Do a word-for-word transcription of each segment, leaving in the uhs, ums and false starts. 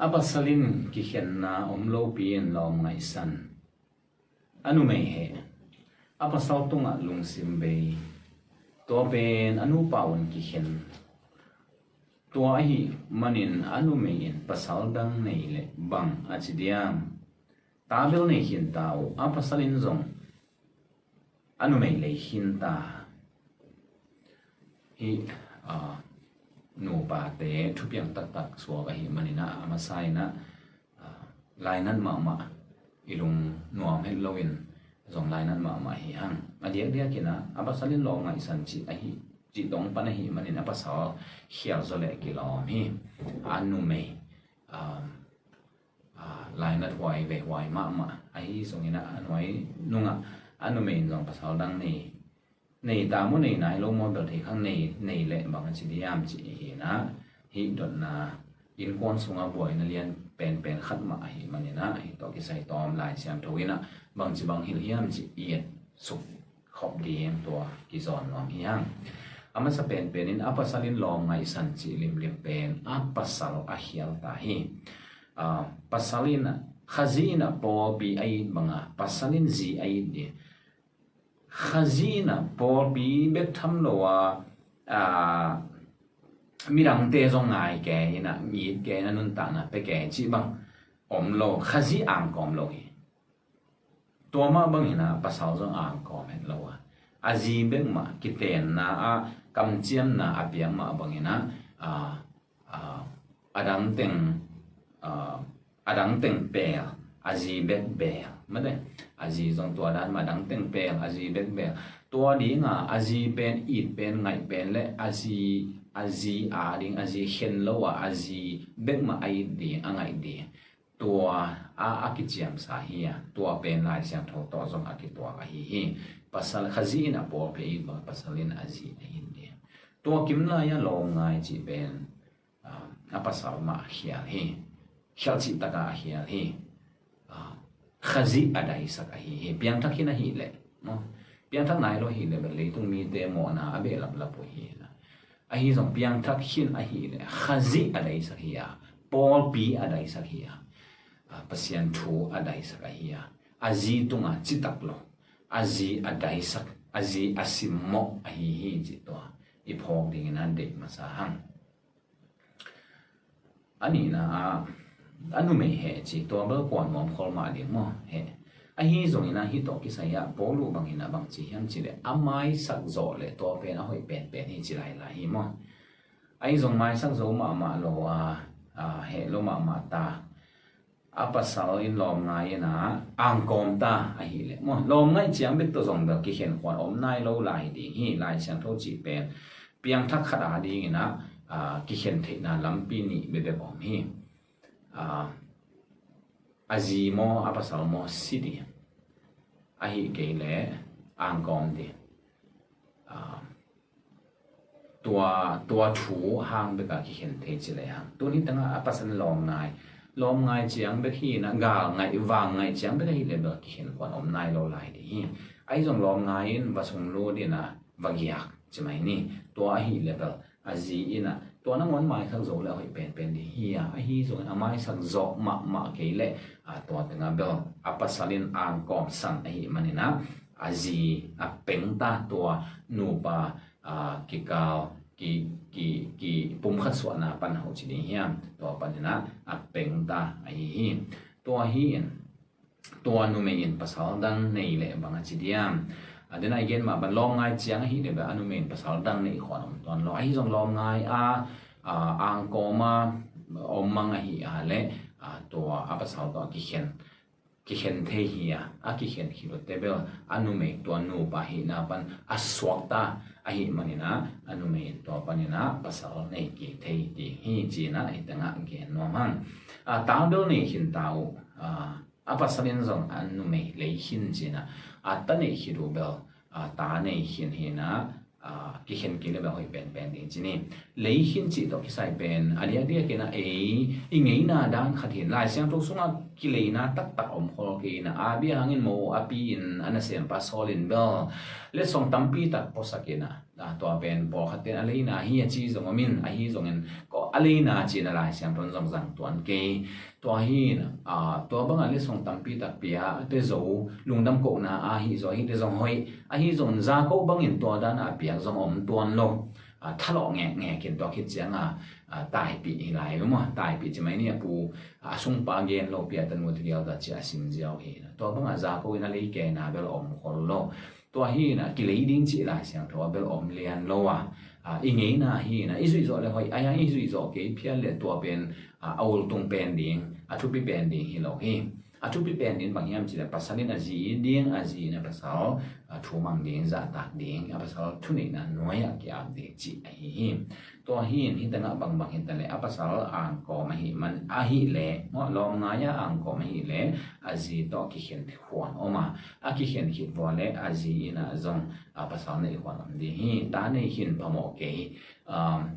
A pasal in kikhenna om lopi in lawm ngaihsan. A numei heh, a pasal tungah lungsim bei, tua pen a nupa un kikhen. Tua ahih manin a numei in pasal dang nei leh bang a ci diam? Ta bel nei khin ta uh, a pasal in zong a numei lei khin ta. Hih, a, nupate thupiang taktak suak ahih manin ah, a masa in ah, a, lainat mahmah, i lung nuam het loin zong lainat mahmah hi hang. A diakdiak in ah, a pasal in lawm ngaihsan cih ahi, cih tawng pan ahih manin a pasal khial zaw leh kilawm hi. A numei, a, a, lainat huai ve huai mahmah ahi zongin ah, a nuai nungah a numei in zong pasal dang nei, nei ta maw, nei nai lo maw, bel thei khang, nei, nei leh bang a ci diam cih hi in ah, hih dotna innkuan sungah buaina lian penpen khat mah ahih manin ah, hih tawh kisai tawm Lai Siangtho in ah bangci bang hilh hiam cih i et suk khop ding tua kizawn nuam hi hang. A masa penpen in a pasal in lawm ngaihsan cih limlim pen a pasal a khial ta hi. A, pasal in ah, Khazih in ah pawlpi a it banga pasal in zi a it ding. Khazih in ah pawlpi bek tham lo a, a, midangte zong ngai kei in ah, it kei in ah, nuntakna pia kei cih bang om lo, Khazih angkawm lo hi. Tua mah bangin ah pasal zong angkawm het lo a, a zi bek mah kitenna ah, kamciamna a piak mah bangin ah, a, a, a dang teng, a, a dang teng pel, a zi bek bel, mate. A zi zong tua dan mah, a dang teng pel, a zi bek bel. Tua dinga a zi pen it pen ngaih pen le a zi, a zi a ding, a zi khen lo a, a zi bek mah a it ding, a ngaih ding. Tua a, a kiciamsa hi a, tua pen Lai Siangtho tawh zong a kituak ahi hi. Pasal, Khazih in ah pawlpi a it bang, pasal in a zi a it ding. Tua kim lai-a lawm ngai cih pen, a, a pasal mah a khial hi. Khial cih takah a khial hi. A, Khazih a daisak ahi hi. Piangthak khin ahih leh, maw, piangthak nai lo ahih leh bel leitung mite mawhna a behlaplap uh hi. Ahi zong piangthak khin ahih leh Khazih a daisak hi a, pawlpi a daisak hi a, a, Pasian thu a daisak ahi a, a zi tungah citak lo, a zi a daisak, a zi a simmawh ahi hi cih tua i phawk dingin ah deih masa hang. A nihna ah, a numei heh ci, tua bel kua nuam khol mah ding maw, heh. Ahi zongin ah hih tawh kisai ah Paul uh bangin ah bang ci hiam cih leh, a maisak zawh leh tua pen a hoih penpen hi ci lailai hi maw. Ahi zong maisak zo mahmah lo a, a, heh lo mahmah ta, a pasal in lawm ngai in ah angkawm ta ahih leh, maw, lawm ngaih ciang bek tawh zong bel kikhen khuan om nai lo lai ding hi. Lai Siangtho cih pen piangthak khat a dingin ah, a, kikhen theihna lampi nih bekbek om hi. A, a zi maw, a pasal maw si ding, ahih kei leh angkawm ding. A, tua, tua thu hang bek a kikhen thei ci leh hang. Tuni tengah a pasal in lawm ngai, lawm ngai ciang bek hi in ah, gal ngaih, vang ngaih ciang bek ahih leh bel kikhen khuan om nai lo lai ding hi. Ahi zong lawm ngai in va sung lut in ah va giak ci mai ni. Tua ahih leh bel a zi in ah, tua nangawn maisak zo leh a hoih penpen ding hi a, ahi zongin a maisak zawh mahmah kei leh, a, tua tengah bel a pasal in angkawm san ahih manin ah, a zi a peng ta, tua nupa, a, kikal, ki, ki, ki pumkhat suahna pan ho ci ding hiam, tua panin ah a peng ta ahi hi. Tua hi in, tua numei in pasal dang nei leh bang a ci diam? A, den a i gen mah bang, lawm ngai ciang ahih leh bel a numei in pasal dang neih khuan om tuan lo. Ahi zong lawm ngai a, a, angkawm a om mang ahih a leh, a, tua a pasal tawh a kikhen, kikhen thei hi a, a kikhen khit uh teh bel a numei tua nupa hihna pan a suak ta ahih manin ah, a numei in tua panin ah pasal nei kik thei ding hi ci-in ah hih tengah gen nuam hang. A, ta bel nei khin ta uh, a, a pasal in zong a numei lei khin ci-in ah, a, ta neih khit uh bel, a, ta nei khin hi in ah, a, kikhen kei leh bel hoih penpen ding ci ni. Lei khin cih tawh kisai pen a diakdiakin ah ei i ngeina dan khat hi in, Lai Siangtho sungah kileina taktak om khol kei in ah, a bia hangin mo a pi in a nasempa Saul in bel letsong tampi tak puasak in ah, tua pen pawlkhat ten a leina hi a ci zong om in, ahi zongin a leina ci-in a Lai Siangtho in zong zang tuan kei. Tua hi in ah, tua bangah letsong tampi tak pia te zo, lungdam kohna ahi zaw hi te zong hoih, ahi zongin zako bangin tua dan a piak zong om tuan lo. Thalawh ngekngek in tua khit ciangah taipih hi lai lo maw, taipih ci mai ni a pu, a sungpa gen lo pia tanu te gial ta ci a sim ziau hi. Tua bangah zako in a lei kena bel om khol lo. Tua hi in ah kilei ding cih Lai Siangtho a bel om lian lo a, i ngeina hi in ah i zuih zawh le hoih, a hiang i zuih zawh kei phial le tua pen a ultung pen ding, a thupi pen ding hi lo hi. A thupi pen ding bang hiam cih le pasal in a zi it ding, a zi in a pasal thu mang ding, zahtak ding, a pasal thuneihna nuai-ah ki-ap ding cih ahi hi. Tua hi in hih tengah bangbang hi ta le a pasal angkawm ahih man ahih le, lawm ngai-a angkawm ahih le a zi tawh kikhen khuan om a, a kikhen khit vua le a zi in ah zong a pasal neih khuan om ding hi. Ta nei khin phamawh kei,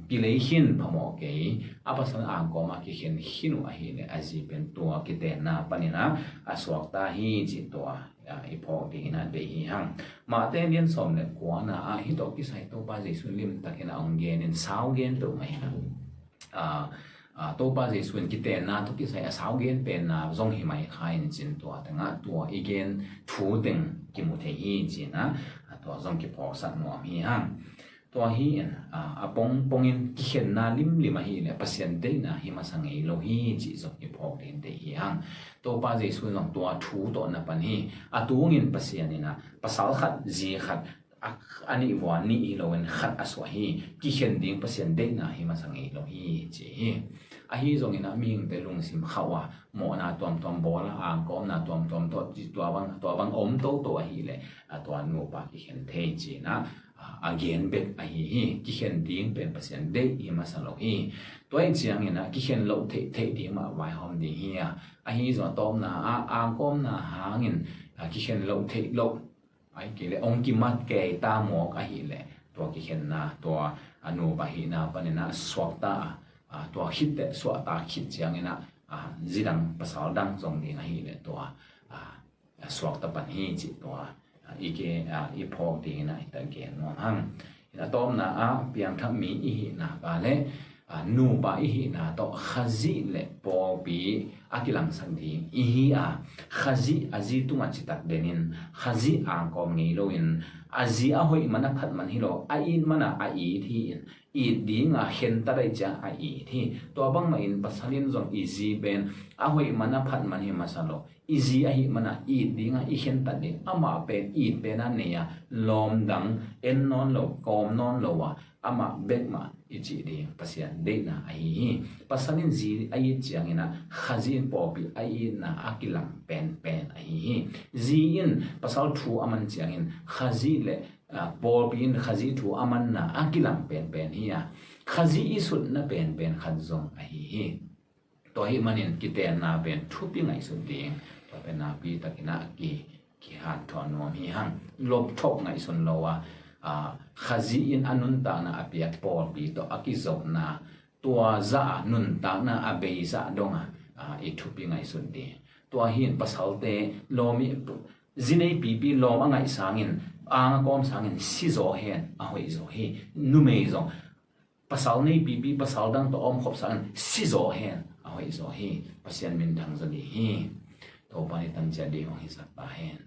kilei khin phamawh kei, a pasal angkawm a kikhen khin uh ahih le a zi pen tua kitenna panin ah a suakta hi cih tua i phawk dingin ah deih hi hang. Matthai lian sawm le kuana ah hih tawh kisai Topa Jesuh limtakin a hong genin sau gen peuhmah hi hang. Topa Jesuh in kitenna tawh kisai a sau gen penna zong hi mai kha in cin tua tengah tua i gen thu teng kimu thei hi cin ah, tua zong kiphawksak nuam hi hang. Tua hi in a pongpongin kikhenna limlim ahih le Pasian deihna hi masa ngei lo hi cih zong i phawk ding deih hi hang. Topa Jesuh in zong tua thu tawh na pan hi. A tungin Pasian in ah pasal khat zi khat a nih vua nih hi loin khat a suah hi. Kikhen ding Pasian deihna hi masa ngei lo hi ci hi. Ahi zongin ah mihingte lungsim khauh a mawhna tuamtuam bawl a angkawmna tuamtuam tawh tua bang om toto ahih le a tua nupa kikhen thei cin ah a gen bek ahi hi. Kikhen ding pen Pasian deih hi masa lo hi. Tua hi ciangin ah kikhen loh theihtheih ding mah vaihawm ding hi a, ahi zong a tawpna ah angkawmna hangin kikhen loh theih loh ahih kei le hong kimat kei ta mawk ahih le tua kikhenna tua a nupa hihna panin ah suakta a, tua khit teh suakta khit ciangin ah zidang pasal dang zong ding ahih le tua a suakta pan hi cih tua i ke i phawk dingin ah i ta gen nuam hang. A tawpna ah piangthak mi i hihna ka le nupa i hihna tawh Khazih le pawlpi a kilangsak ding i hi a, Khazih a zi tungah citak denin Khazih angkawm ngei loin a zi a hoih man a phat man hi lo, a it man a a it hi in, it dinga khentat ahih ciang a it hi. Tua bangmah in pasal in zong i zi pen a hoih man a phat man hi masa lo, i zi ahih man a it dinga i khentat ding, amah pen it pen a nei a, lawm dang en nawn lo, kawm nawn lo a, amah bek mah i cih ding Pasian deihna ahi hi. Pasal in zi a it ciangin ah Khazih in pawlpi a itna a kilang penpen ahi hi. Zi in pasal thu a man ciangin Khazih le pawlpi in Khazih thu a manna a kilang penpen hi a, Khazih i sutna penpen khat zong ahi hi. Tua ahih manin kitenna pen thupi ngaihsut ding, tua pen nakpi takin ah ki, kihanthawn nuam hi hang. Lopthok ngaihsun lo a, Khazih in a nuntakna a piak pawlpi tawh a kizopna, tua zah a nuntakna a beizah dong a i thupi ngaihsut ding. Tua hi in pasalte lawm i zi nei pipi lawm a ngaih sangin, ang a kawm sangin si zaw hen a hoih zaw hi. Numei zong pasal nei pipi pasal dang tawh a omkhop sangin si zaw hen a hoih zaw hi. Pasian minthang zaw ding hi. Topa in i tan ciat ding hong hisak ta hen.